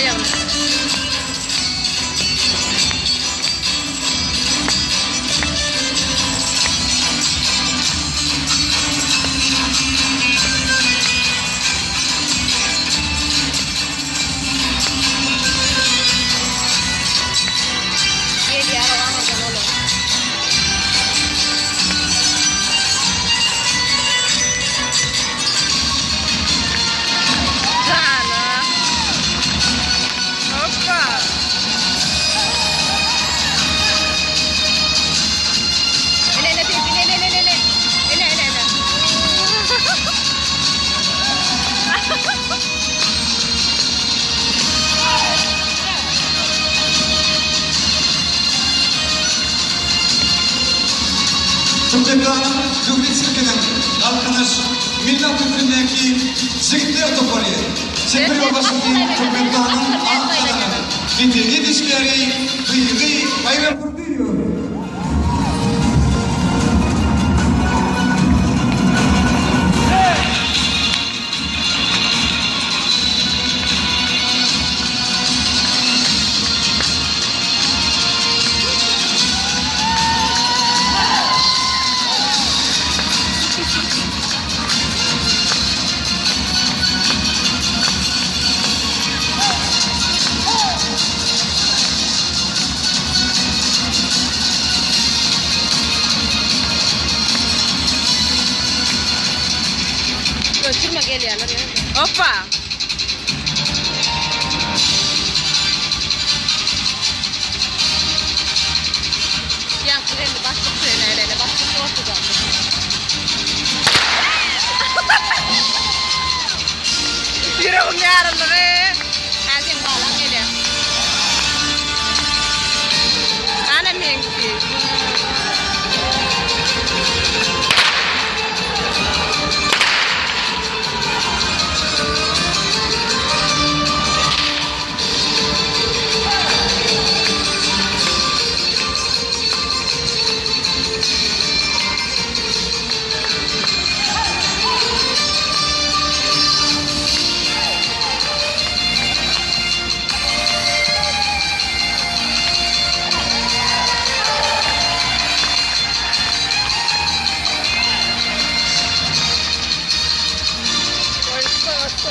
aýagyny. Gelýär o aňyrdan olar. Jana. Hoppa. Ene ene ene ene ene ene. Ene ene ene. Türkmenistanyň Döwlet sirkiniň Galkynyş milli at üstündäki jigitler topary, çeper ýolbaşçysy Türkmenistanyň at gazanan medeniýet işgäri Gyzy Baýramdurdyýew. Göçürme gelýärler ýene. Hoppa! Ýaňky geldi başlyk söýene ele başlyk ortada. Ýüregim ýaryldy be. Hä seň balaň gelýär. Ana meňki.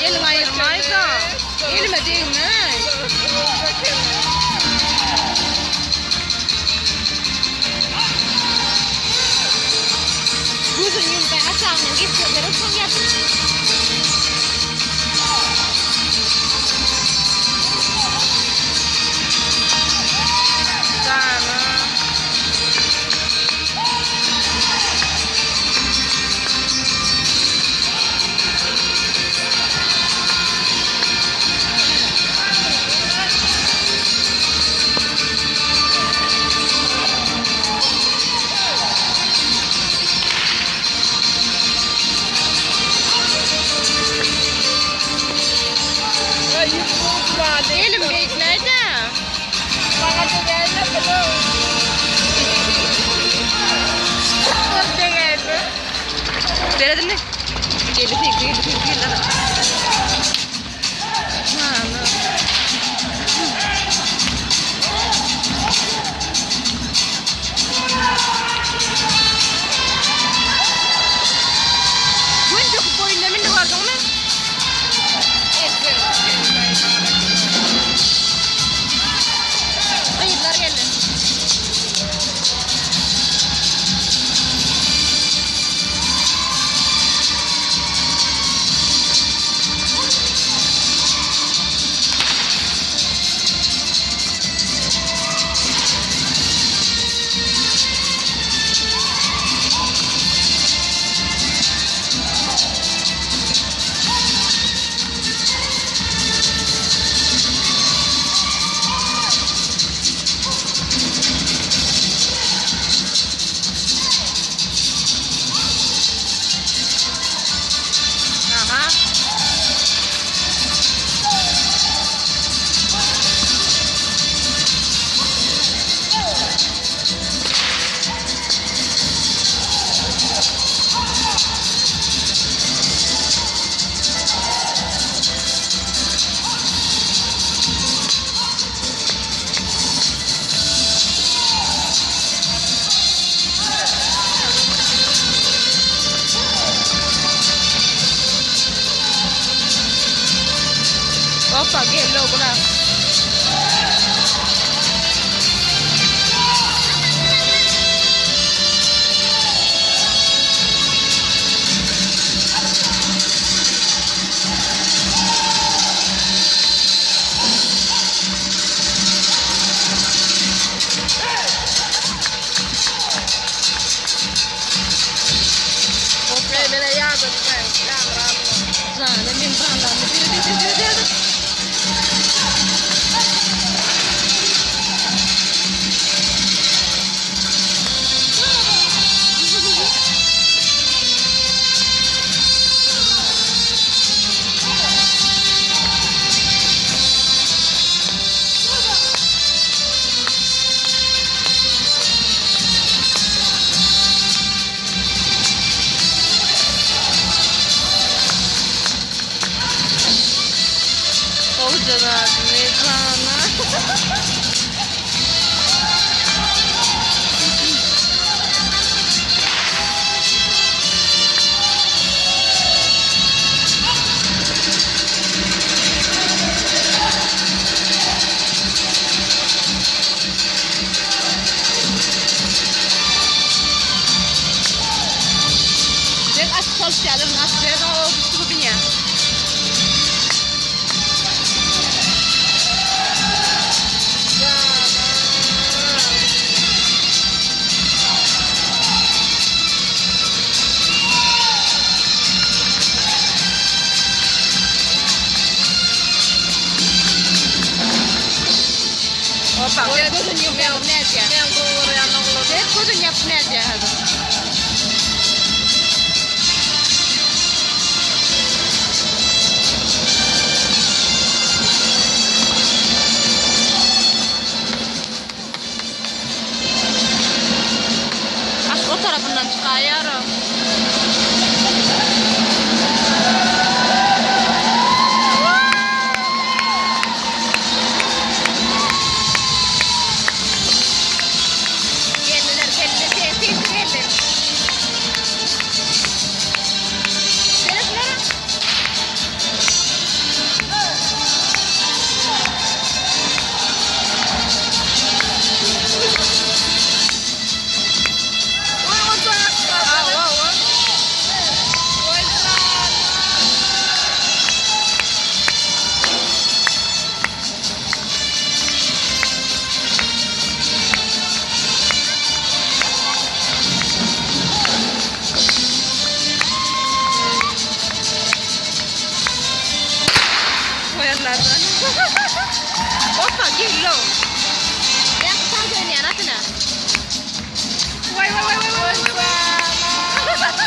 Eliňi aýyrmaýda. Elime degme. Gözüni ýumup aşagyndan geçseler soň ýatyp. Jana. Elim beýikläýdä. Beredin mi? Geldi seňki geldi seňki geldi ana. Ana. Gün döküp boýnuna mindi gördüňmi? Gyzlar geldi. Şonca zadyny jana. Sen açyk çalyşýarlar, açyk ýerde o suwy binýär. Hoppa, gözüni ýumýar, nädýär? Men gowurýan oglan. Sen gözüni ýapyp nädýär häzir? Aş o tarapyndan çykaýar o. Geldiler, geldi, sen sen geldi. Seret nere? Oý, oý, Aw, aw, aw. Oý, jana. Koyarlardan. Hoppa, geldi o. Ben tam dönýär atyna. Oý, oý, oý, oý, oý, jana.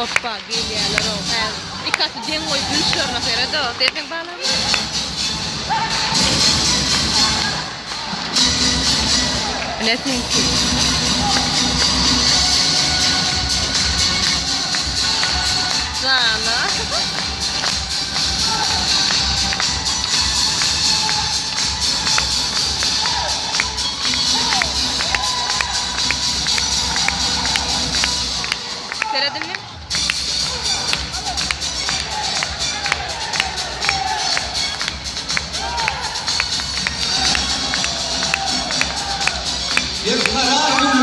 Hoppa, gelýärler o. Dikkatli deň goýup münüşlerine seret o. Deň balam. Bilesin ki. Jana. Seredin mi? Berkarar.